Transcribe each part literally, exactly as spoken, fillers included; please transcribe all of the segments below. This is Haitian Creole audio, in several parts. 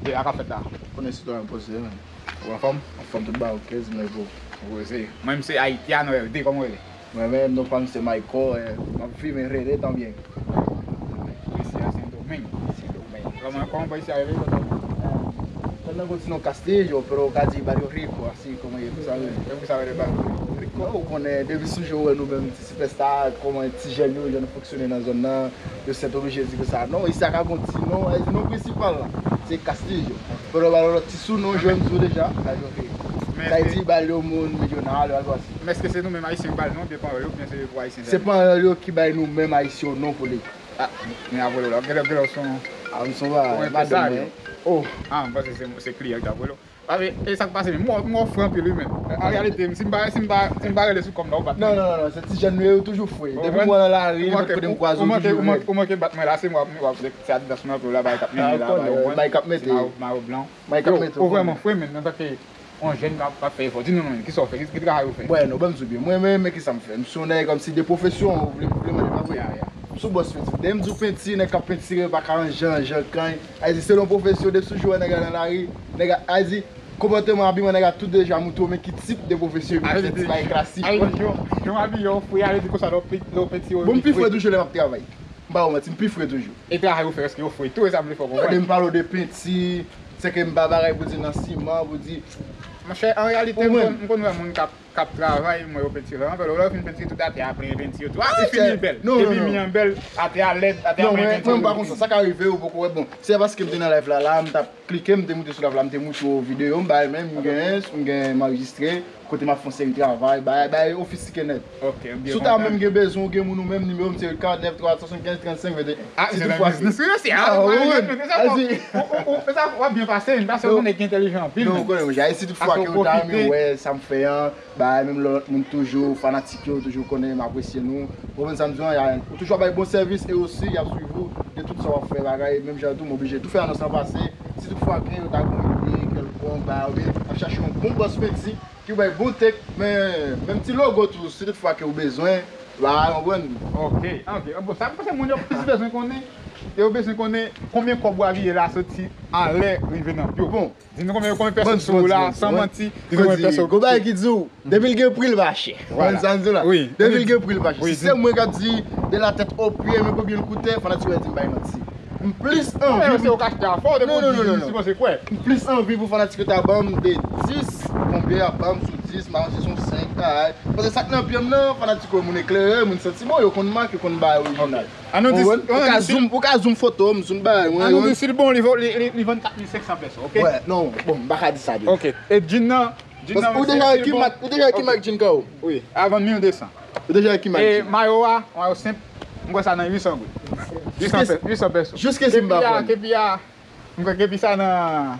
Sa k ap fèt la? Konnen sitwayen poze, men. Ou anfòm? Anfòm, tout bagay ok, di mwen pou. Poze. Mwen, m se Haitiano L D, kòman w rele? Mwen menm, non pa m se Michael, eh, m ap viv en rele tanbyen. Isi a Sendomeng. Sendomeng. Kòman, kòman pa isi a rele? Mwen nan kontinan Castillo, pero ka di Barrio Rico, así como ellos saben. Yo pou sa rele Barrio Rico. Ou konnen, depi sou jou wè nou menm, ti sipèsta, kòman ti jèn yo, jan nou fonksyone nan zòn nan, yo sètoblije di konsa. Non, isi a ka gon ti non, e non prensipal la, se Castillo. Pero ba lòt ti sou non, jwenn sou deja, Barrio Rico. Sa vle di, ba yo moun milyonario, algo así. Men èske se nou menm Ayisyen ki ba l non, oubyen panyòl yo, oubyen se pou Ayisyen sèlman? Se panyòl yo ki bay nou menm Ayisyen yo non pou li. Ah, men ap rele w la. Genlè, genlè w se yon, ah, m se yon, yon enpresaryo. Oh. Ah, m panse se, se kliyan ki t ap rele w. Ah, men, e sa k pase menm? M wè, m wè w fre anpil, wi, men. An reyalite, si m pa, si m pa, si m pa rele sou kò m la, ou bat mwen. Non, non, non, non, se ti jèn nou ye, yo toujou fre. Depi m wè nan lari, nenpòt kote m kwaze, yo toujou rele. Ou manke, ou manke bat mwen la, se mwen, mwen, se Adidas mwen ap la, bay k ap mennen la, bay w, bay k ap mete. Mayo, mayo blan. Bay k ap mete, ou vrèman fre, men, antanke yon jèn k ap, k ap fè efò. Di nou non, men, kisa w fè? Ki, ki travay ou fè? Bwè, non, ban m di w byen. Mwen menm, men kisa m fè? M se yon nèg kòmsi de pwofesyon, ou vle, ou vle mande m, pa vre? Ya, ya. M se yon bòs penti. Depi m di w penti, nèg k ap pentire pa ka ranje, ranje kany. Sa vle di, selon pwofesyon, depi sou jou wè nèg la nan lari, nèg la, sa vle di, konpòteman, abiman nèg la tout deja montre w men ki tip de pwofesyon, se ti bagay klasik. Sa vle di, jan, jan w abiye w fre, sa vle di konsa lè w pe-, lè w pentire w pi fre. Bon, m pi fre toujou lè m ap travay. M pa ba w manti, m pi fre toujou. E travay ou fè, èske yo fre tou? E sa m vle fè w konprann. Depi m pale w de penti, se ke m pa bagay pou di nan siman, pou di. Monchè, an reyalite, m konn, m konn wè moun k ap, k ap travay, m wè yo pentire anpil. Lè yo fin pentire tout atè a plen penti yo tou. Ah, li fini bèl. Depi mi an bèl, atè a lèd, atè a plen penti yo. Non, mwen, mwen m pa konsa. Sa ka rive, ou poko wè. Bon, se paske m te nan live la, la, m t ap klike, m te moute sou live la, m te moutre w videyo m bay menm, m gen, m gen, m anrejistre. Kote m ap fè yon seri travay, bay, bay ofis tikenèt. Ok, m byen konprann. Si w ta menm gen bezwen, ou gen moun ou menm, nimewo m se karant nèf twa san swasann kenz trannsenk venteyen. Ah, si toutfwa ke, ou, ou, ou, sa w ap byen pase, paske ou konnen ki entèlijan anpil menm. Non, ou konnen, monchè, si toutfwa ke ou ta renmen wè sa m fè an, bay menm lòt moun toujou, fanatik yo toujou konnen m apresye nou. Ou konprann sa m di w an, ou toujou ap bay bon sèvis e osi y ap swiv ou de tout sa w ap fè bagay, menm jan tou m oblije tou fè anons lan pase, si toutfwa ke yo ta gen yon ide kèlkonk, bay, oubyen ap chache yon bon bòs penti, ki bay bon tek, men menm ti logo tou, si tout fwa ke ou bezwen, la, ou konprann? Ok, ok. Bon, sa m panse moun yo plis bezwen konnen, yo bezwen konnen konbyen kòb w abiye la soti anlè rive nan pye w. Bon. Di nou konbyen, konbyen pèso sou ou la, san manti, di nou konbyen pèso. Gon bagay ki di w, depi l gen pri, l pa chè. Vwala. Ou konn sa m di w la? Wi. Depi l gen pri, l pa chè. Si se mwen k ap di, de la tèt o pye, men konbyen l koute, fanatik yo di m bay manti. M plis anvi pou, se ou k achte a, fò w te pou di, li sipoze kwè. M plis anvi pou fanatik yo ta ban m de dis, konbyen y ap ban m sou dis, m pa konn si se yon senk, ay. Paske sa k nan pye m nan, fanatik yo, moun eklere, moun santi bon, yo konn mak, yo konn bagay orijinal. Ann nou di, ou ka zoom, ou ka zoom foto m, zoom bagay mwen. Ann nou di si l bon, li vo-, li, li, li vann kat mil senk san pèso, ok? Wè, non, bon, m pa ka di sa tou. Ok, e djin nan, djin nan, ou deja wè ki mak, ou deja wè ki mak djin ka ou? Wi, a vann mil de san. Ou deja wè ki mak djin? E mayo a, mayo senp, m kwè sa nan uit san goud. Uit san pè-, uit san pèso. Jiske si m pa pran. Kepi a, m kwè kepi sa nan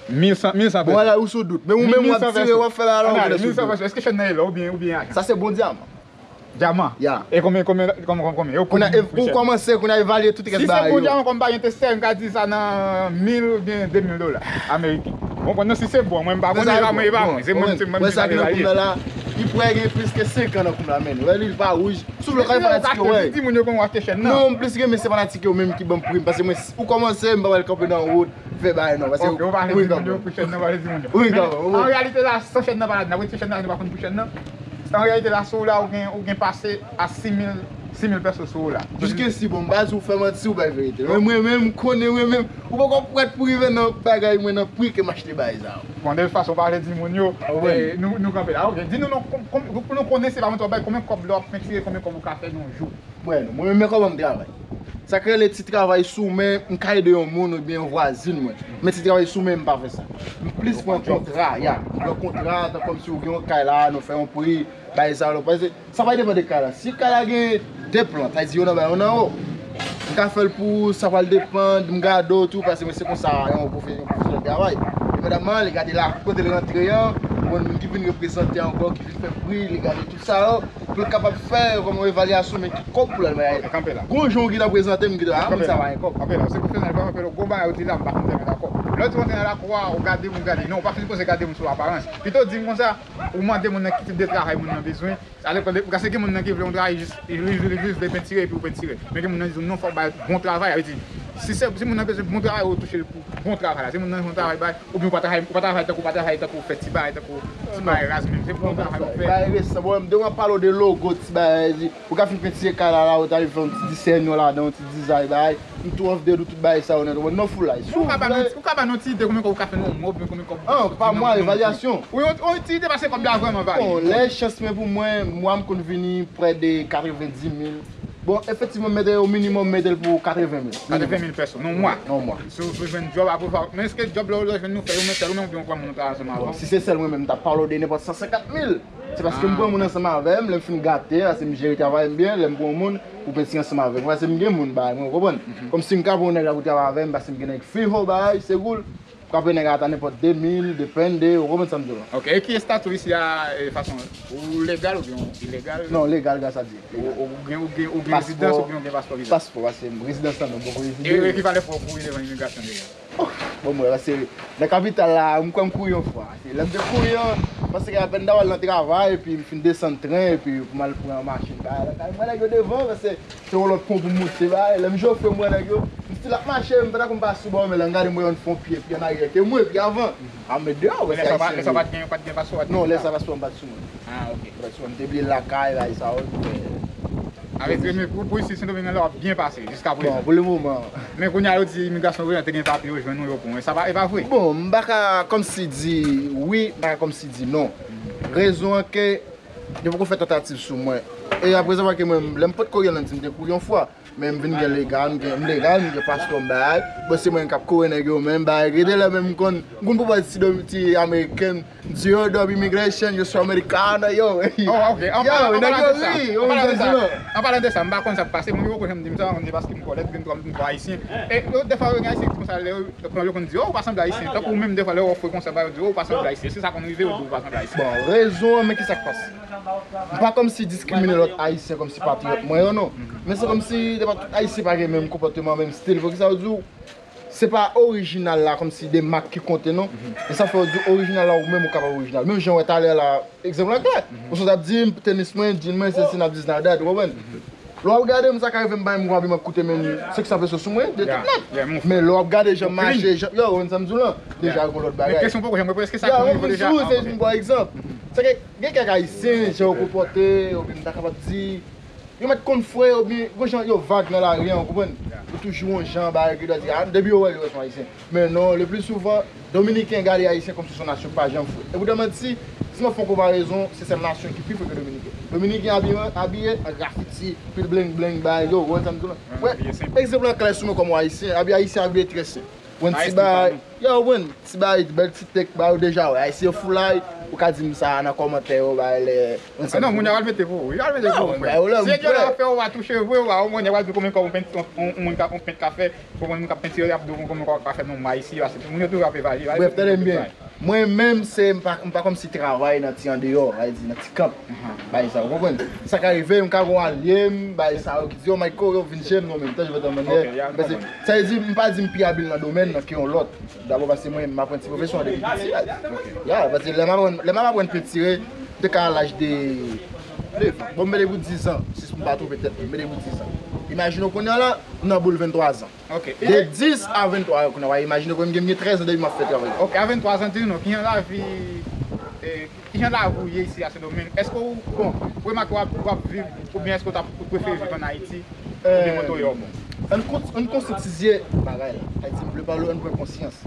mil san, mil san pèso. Bon, ala ou sou dout. Men ou menm w ap tire, w ap fè bagay la, ou genlè sou dout. Èske chèn nan e lò oubyen, oubyen ajan? Sa se bon dyaman. Dyaman? Ya. E konbyen, konbyen, konbyen, konbyen? Yo pran pou chèn. Ou kòmanse, kounye a evalye tout rès bagay yo. Si se bon dyaman, kòm m pa gen testè, m ka di sa nan mil oubyen de mil dola ameriken. Ou konprann? Non, si se bon, mwen m pa konnen, e pa mwen, e pa mwen. Se mwen, se mwen ki evalye. Wè sa ki nan kounye a la, li prè gen plis ke senk an nan kounye a, men. Wè li, li pa wouj. Sou vle kay fanatik yo, wè. Di moun yo kòman w achte chèn nan. Non, m plis renmen se fanatik yo menm ki ban m pri m, paske mwen, ou kòmanse, m pa pral kanpe nan wout, fè bagay non, paske ou pa vle di moun yo pri chèn nan, pa vle di moun yo. Wi, kanpe. An reyalite la, san chèn nan pa ladan, n ap retire chèn nan, nou pa konn pri chèn nan. An reyalite la, sou ou la, ou gen, ou gen pase a sis mil, sis mil pèso sou ou la. Jiske si, bon, m pa di w fè manti, ou bay verite. Men mwen menm, m konnen mwen menm, ou poko prèt pou rive nan bagay mwen, nan pri ke m achte bagay sa yo. Bon, de tout fason, pa vle di moun yo, eh, nou, nou kanpe la. Ok, di nou non, pou nou konnen se pa mwen twò bay, konbyen kòb lè w ap pentire, konbyen kòb ou ka fè nan yon jou? Mwen, mwen menm kòman m travay. Sa k rele ti travay sou men, m ka ede yon moun oubyen yon vwazin mwen. Men ti travay sou men, m pa fè sa. M plis pran kontra, ya. M pran kontra, tan kòmsi ou gen yon kay la, nou fè yon pri, bay sa, lòt, paske sa va depann de kay la. Si kay la gen de plan, sa vle di youn anba youn anwo. M ka fè l pou ou, sa pral depann, m gade w tou, paske mwen se konsa, yon pwofe-, yon pwofesyonèl travay. Depandamman, li gade la, kote l rantre an, bon, moun ki vin reprezante ankò, ki vin fè pri, li gade tout sa yo, pou l kapab fè kòm yon evalyasyon, men ki kòb pou l al bay. Kanpe la. Gon jan w gentan prezante m, m gentan, ah, moun sa pa gen kòb. Kanpe la, se pwofesyonèl, kanpe la, gon bagay ou di la, m pa konn tèlman dakò. Lè w di w antre nan lakou a, ou gade moun, gade. Non, ou pa fin poze gade moun sou aparans. Pito di m konsa, ou mande moun nan ki tip de travay moun nan bezwen. Sa depann de, paske gen moun nan ki vle yon travay jis, li, li, li, li vle pentire epi ou pentire. Men gen moun nan di w non, fò w bay bon travay, sa vle di, Si se, si moun nan bezwen bon travay, ou touche l pou bon travay la. Si moun nan yon travay bay, oubyen ou pa travay, ou pa travay tankou, ou pa travay tankou fè ti bagay, tankou ti bagay raz menm. Se bon travay ou fè. Bagay resan, bon, m te w ap pale w de logo, ti bagay, di, ou ka fin pentire kay la, la, ou ta rive fè yon ti disènyon ladan, yon ti dizay, bagay. M tou anvi de tout bagay sa yo nèt, ou konprann? Non, full life. Si ou ka ba nou, ou ka ba nou ti ide konbyen kòb ou ka fè nan yon mwa, oubyen konbyen kòb. An, pa mwa, evalyasyon. Wi, yon, yon ti ide, paske kòb la vrèman varye. Bon, lè chans mwen pou mwen, mwa m konn vini prè de katrevenndis mil. Bon, efektivman, m mete o minimòm, m mete l pou katreven mil. Katreven mil pèso, nan yon mwa. Nan yon mwa. Si w, si w jwenn djòb, apre w fè, men èske djòb la ou jwenn nou fè yo, men sèl ou menm oubyen ou pran moun nan ansanm avè w? Bon, si se sèl mwen menm, m t ap pale w de nenpòt san senkant mil. Se paske m pran moun ansanm avè m, lè m fin gate, paske m jere travay m byen, lè m pran moun pou pentire ansanm avè m. Paske m gen moun bay mwen, ou konprann? Kòmsi m ka pran yon nèg la pou travay avè m, paske m gen nèg fiho bay, se cool. M ka peye nèg la ata nenpòt de mil, depende, ou konprann sa m di w la? Ok, e ki estati w isi a, e, fason, ou legal oubyen ou ilegal? Non, legal, gras a Dye. Ou, ou gen, ou gen, ou gen rezidans oubyen ou gen paspò viza? Paspò, paske rezidans la non, m poko rezide. E, e ki valè fò w kouri devan imigrasyon deja? Oh, bon, mwen, paske nan kapital la, m kwè m kouri yon fwa. Se lè m te kouri an, paske apèn m t al nan travay, epi m fin desann tren, epi pou m al pran machin, bagay la, mwen nèg yo devan, paske se yon lòt pon pou m moute, bagay. Lè m jofre, m wè nèg yo, m still ap mache, m fè tankou m pa sou bò, men lè m gade, m wè youn fè yon pye pi an aryè ke mwen, pi avan. A, men deyò, wè se ayisyen. Lè sa pa t gen, pa t gen paspò, pa t gen visa? Non, lè sa paspò m pa t sou mwen. Ah, ok. Paspò m te bliye l lakay, bagay sa yo. Avèk, men pou, pou isit Sendomeng la, w ap byen pase jiska prezan. Bon, pou le moman. Men kounye a yo di imigrasyon vre, te gen papye yo jwenn ou, yo pran w. E sa pa, e pa vre? Bon, m pa ka kòmsi di wi, m pa ka kòmsi di non. Rezon an ke yo poko fè tantativ sou mwen. E aprezan, paske mwen, lè m potko gen nan di m te kouri yon fwa. Men m vin gen legal, m gen, m legal, m gen paspò m bagay. Bon, se mwen k ap kore nèg yo, men m bagay. Gen de lè menm m konn, m konn pou pran ti, ti ameriken, m di, "Yo, dub immigration, yo sou Americana, yo." Oh, ok. Yo, nèg yo ri, yo, m di non. An palan de sa, m pa konn sa k pase, moun yo poko janm di m sa, m di paske m twò lèd, m twò, m twò ayisyen. E yo, defwa, yo gen ayisyen ki konsa, lè yo pran, yo konn di, "Oh, ou pa sanble ayisyen." Tankou ou menm, defwa, lè yo ofri konsa, ba yo di, "Oh, ou pa sanble ayisyen." Si sa konn rive, yo di ou pa sanble ayisyen. Bon, rezon an, men kisa k pase. M pa kòmsi diskrimine lòt ayisyen kòmsi patriyòt mwen yo non. Men se kòmsi depa tout ayisyen pa gen menm konpòteman, menm stil. Poukisa w di w se pa orijinal la kòmsi de mak ki konte non. E sa fè w di orijinal la ou menm ou kapab orijinal. Menm jan w wè talè la, egzanp lan klè. Ou sot ap di m tenis mwen, jean mwen, sesi n ap di s nadad, ou konprann? Lè w ap gade m, sa ka rive m bay m gon abiman k koute menm senk san peso sou mwen, de tout nèt. Men lè w ap gade jan m mache, jan, yo, ou konn sa m di w lan, deja gon lòt bagay. Men kesyon poko janm reponn, èske sa konn rive w deja? Bon, m di w, se yon bon egzanp. Se ke gen kèk ayisyen, jan yo konpòte, oubyen m ta kapab di, yo mèt konn fre, oubyen gon jan yo vag nan lari an, ou konprann? Yo toujou yon jan, bagay ki dwe di, a, depi yo wè l, yo wè se yon ayisyen. Men non, le pli souvan, Dominiken gade Ayisyen kòmsi se yon nasyon ki pa janm fre. E pou te manti, si m ap fè yon konparezon, se sèl nasyon ki pi fre ke Dominiken. Dominiken abiye, abiye an grafiti, pil bling bling, bagay yo, ou konprann sa m di w lan? Wè, egzanp lan klè sou mwen kòm yon Ayisyen, abi-, Ayisyen abiye trè senp. Pran ti bagay, yo, ou konprann, ti bagay, bèl ti tèk, bagay ou deja wè. Ayisyen yo foulay, ou ka di m sa nan kòmantè yo, bagay lè, ou konprann sa m di w lan? Ah non, moun yo al mete pou ou, yo al mete pou ou, frè. Si e djòl ap fè ou pa touche vre, ou pa, ou konprann, yo al di konbyen kòb yon pent, yon, yon, yon moun ka, yon pent ka fè. Konprann, moun k ap pentire, y ap di w konn kòman w ka fè nan yon mwa isi, paske moun yo toujou ap evalye, evalye. Brèf, tande m byen. Mwen menm, se, m pa, m pa kòmsi travay nan ti andeyò, sa vle di nan ti kanp. Bagay sa, ou konprann? Sa ka rive, m ka gon alye m, bagay sa yo ki di, "Oh, Mayko, yo vin jwenn nou menm tan, jwenn nou menm." Sa vle di, m pa di m pi abil nan domèn nan ke yon lòt. Dabò, paske mwen, m aprann ti pwofesyon an depi piti. Ya, paske lè m aprann, lè m ap aprann pentire, m te ka laj de, de, bon, m mete pou dizan, si m pa twonpe tèt mwen, m mete pou dizan. Imajine w kounye a la, m nan boul venntwa zan. Ok. De dis a venntwa, kounye a, w a imajine kòman m gen, m gen trèz an depi m ap fè travay. Ok, a venntwa zan, di nou, kijan lavi, eh, kijan lavi w ye isi a Sendomeng? Èske w, bon, ou remake w ap, w ap viv, oubyen èske w t ap, ou prefere viv ann Ayiti, oubyen Montoya? Bon, ann kon-, ann konsyantizye bagay la. Ayiti, m vle pale w, ann pran konsyans.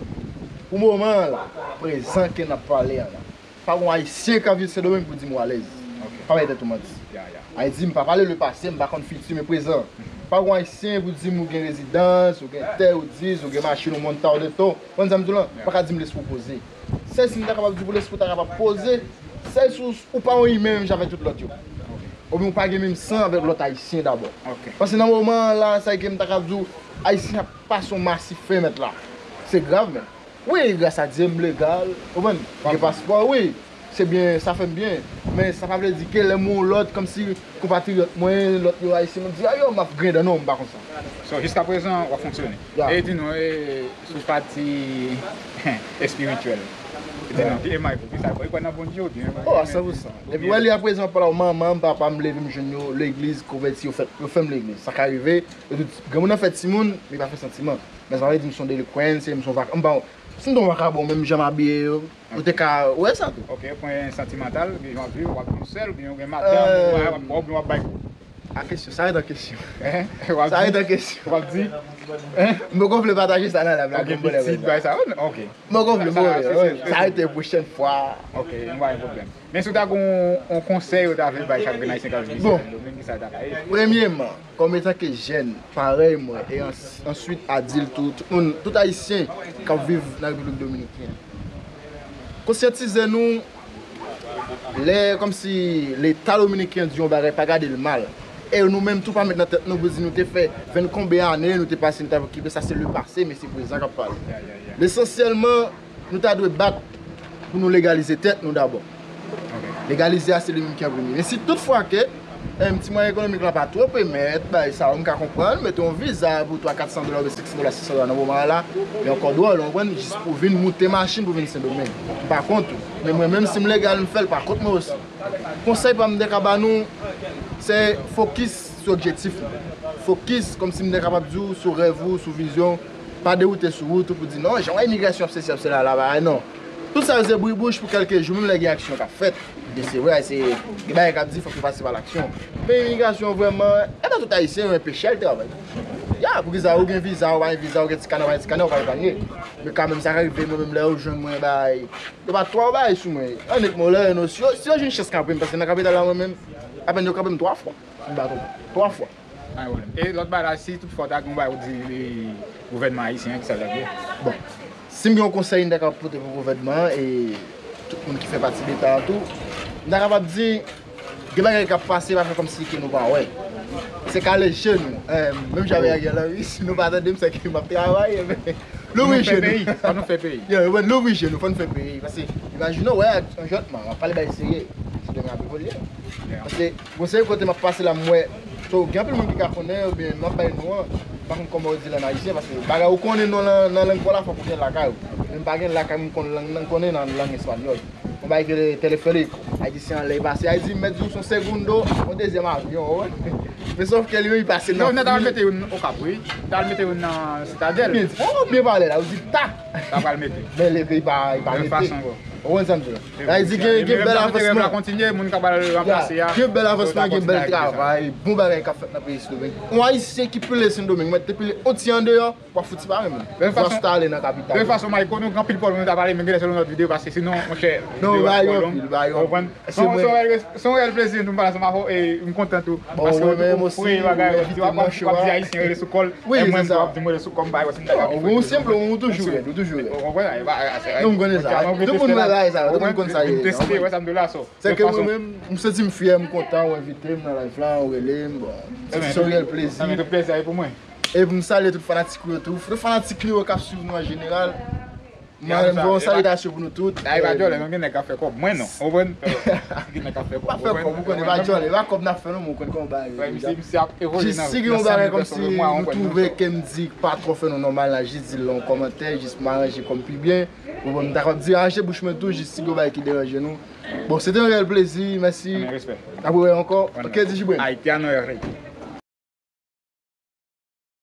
Pou moman an la, prezan ke n ap pale an la, pa gon Ayisyen k ap viv Sendomeng pou di m ou alèz. Ok. Pa bay tèt ou manti. Ya, ya. Sa vle di, m pa pale le pase, m pa konn fiti, men prezan. Pa gon Ayisyen pou di m ou gen rezidans, ou gen tè, ou dis, ou gen machin, ou monte ta, ou deto. Ou konn sa m di w lan? Ya. Pa ka di m lespri w poze. Sèl si m ta kapab di w pou lespri w ta kapab poze, sèl si w, ou pa yon imen menm jan avèk tout lòt yo. Ok. Oubyen ou pa gen menm san avèk lòt Ayisyen dabò. Ok. Paske nan moman an la, sa ke m ta kapab di w, Ayisyen ap pase yon masif fè mèt la. Se grav menm. Wi, gras a Dye, m legal, ou konprann? M gen paspò, wi. Se byen, sa fè m byen. Men sa pa vle di ke lè m wè yon lòt, kòmsi konpatriyòt mwen, lòt yo ayisyen, m ap di, "A yo, m ap griyen dan," non, m pa konsa. So, jiskaprezan, w ap fonksyone. Ya. E di nou, e, sou pati espirityèl. Sinon, ki e may pou ki sa, e kwè nan Bondye oubyen? Oh, a san pou san. Depi wè li aprezan, pa la, manman m, papa m leve m jwenn yo legliz, konvèti, yo fè, yo fè m legliz. Sa ka rive, yo di, granmoun nan fè timoun, men pa fè santiman. Men sa vle di m se yon delinkwens, m se yon vak-, m pa, si m te yon vakabon, menm jan m abiye yo, ou te ka wè sa tou. Ok, pwen santimantal, gen jan w ap viv, w ap viv sèl, oubyen ou gen madanm, ou w ap, oubyen w ap bay kou. A kesyon, sa ret an kesyon. Sa ret an kesyon. W ap di? M poko vle pataje sa nan live la, gen pwoblèm. Pitit, bay sa, ok. M poko vle, sa rete pwochèn fwa. Ok, nou pa gen pwoblèm. Men si w ta gen yon, yon konsèy ou ta vle bay chak grenn ayisyen k ap viv isi Sendomeng, ki sa l ta ka ye? Premyeman, kòm etanke jèn, parèy mwen, e ans-, answit adilt tou, tout moun, tout ayisyen k ap viv nan Repiblik Dominikèn, konsyantize nou, lè kòmsi Leta dominiken di yon bagay, pa gade l mal. E nou menm tou pa met nan tèt nou pou di nou te fè venn konbyen ane, nou te pase, nou t ap okipe, sa se le pase, men se prezan k ap pale. Lesansyèlman, nou ta dwe bat pou nou legalize tèt nou dabò. Legalize a se li menm ki an premye. Men si tout fwa ke, em, ti mwayen ekonomik la pa twò pèmèt, bay sa, m ka konprann, mete yon viza pou twa, kat san dola oubyen senk san dola, sis san dola nan moman an la, men ankò dwòl, ou konprann, jis pou vin moute machin pou vin Sendomeng. M pa kont ou. Men mwen menm si m legal, m fè l, pa kont mwen osi. Konsèy pa m te ka ba nou, se fokis sou objektif nou. Fokis, kòmsi m te kapab di w, sou rèv ou, sou vizyon w. Pa dewoute sou wout ou pou di, "Non, jan w wè imigrasyon ap sesi, ap sela la, bagay, non." Tout sa yo se bri bouch pou kèlke jou, menm lè gen aksyon k ap fèt. Men se vre, se, gen bagay k ap di, fòk yo pase pa laksyon. Men imigrasyon, vrèman, e pa tout ayisyen yo enpeche al travay. Ya, poukisa ou gen viza, ou pa gen viza, ou gen ti kanè, ou pa gen ti kanè, ou pa epanye. Men kanmenm, sa ka rive, mwen menm, lè yo jwenn mwen, bay, yo pa twò bay sou mwen. Onètman, lè yo, si yo, si yo jwenn chans kanpe m, paske nan kapital la, mwen menm, apèn yo kanpe m twa fwa. M pa twonpe. Twa fwa. Pa gen pwoblèm. E lòt bagay la, si tout fwa w ta gen yon bagay pou di gouvènman ayisyen an, ki sa l t ap ye? Bon, si m gen yon konsèy m ta ka pote pou gouvènman e tout moun ki fè pati Leta an tou, m ta kapab di, gen bagay k ap pase, pa fè kòmsi ke nou pa wè. Se kale je nou. Eh, menm jan avèk Ariel Henry, si nou pa tande m, se ke m ap travay, men louvri je nou. Fò nou fè peyi. Yo, yo, louvri je nou, fò n fè peyi. Paske, imajine w, wè, anjòtman, w ap pale bay serye. Se demen ap evolye. Paske, bon, se yon kote m ap pase la, m wè. So, gen anpil moun ki ka konnen, oubyen m ap bay non an. M pa konn kòman yo di l ann ayisyen, paske bagay ou konnen non nan, nan lang pa w la, fòk ou gen lakay ou. Men m pa gen lakay, m konn lang nan, konnen nan lang espanyòl. Yon bagay ki rele teleférico. Ayisyen an lè l pase, Ayiti mèt di w se yon segundo, yon dezyèm avyon, ou wè. Men sòf ke li menm li pase nan. Yo, nan ta al mete youn Okap, wi. Ta al mete youn nan Sitadèl. Byen di, oh, byen pale la, ou di ta. Ta pral mete. Men li pa, li pa mete. Ou konn sa m di la. Sa vle di gen, gen bèl avansman. Kontinye, moun k ap al ranplase a. Gen bèl avansman, gen bèl travay, bon bagay k ap fèt nan peyi Sendomeng. Yon Ayisyen ki pile Sendomeng, mwen te pile yon ti andeyò, w ap fouti pa renmen. Vwa stale nan kapital. De fason, Mayko, nou gen anpil pòblèm nou ta pale, men genlè se yon lòt videyo, paske sinon, monchè, videyo ap twò long. Ou konprann? Se yon rèl, se yon rèl plezi pou m pale ansanm avè w, e m kontan tou. Paske ou tou fre bagay, w ap di ayisyen rele sou kò l, e mwen menm tou w ap di m rele sou kò m, pa wè si m ta ka. Ou senpl, ou toujou rèd, ou toujou rèd. Ou konprann? Nou, m konnen sa. Tout moun wè bagay sa, tout moun konn sa ye. M teste, wè sa m di w la, so. Se ke mwen menm, m santi m fyè, m kontan, ou envite m nan live la, ou rele m, bon. Se yon rèl plezi. Sa mete plezi a pou mwen. E pou m salye tout fanatik ou yo tou. Tout fanatik nou yo k ap swiv nou an jeneral. Mwen, m voye yon salitasyon pou nou tout. Ay, pa djòlè, non, gen nèg k ap fè kòb. Mwen, non. Ou konprann? Gen nèg k ap fè kòb. Pa fè kòb, ou konnen, pa djòlè, pa kòb n ap fè, non, men ou konn kòman bagay yo deja. Jis si gen yon bagay kòmsi nou twouve ke m di pa twò fè nou nòmal la, jis di l nan yon kòmantè, jis pou m aranje kò m pi byen. Ou konprann, m ta kapab dirije bouch mwen tou, jis si gen yon bagay ki deranje nou. Bon, se te yon reyèl plezi, mèsi. N ap rewè ankò. Ok, D J Brand. Haitiano R I P.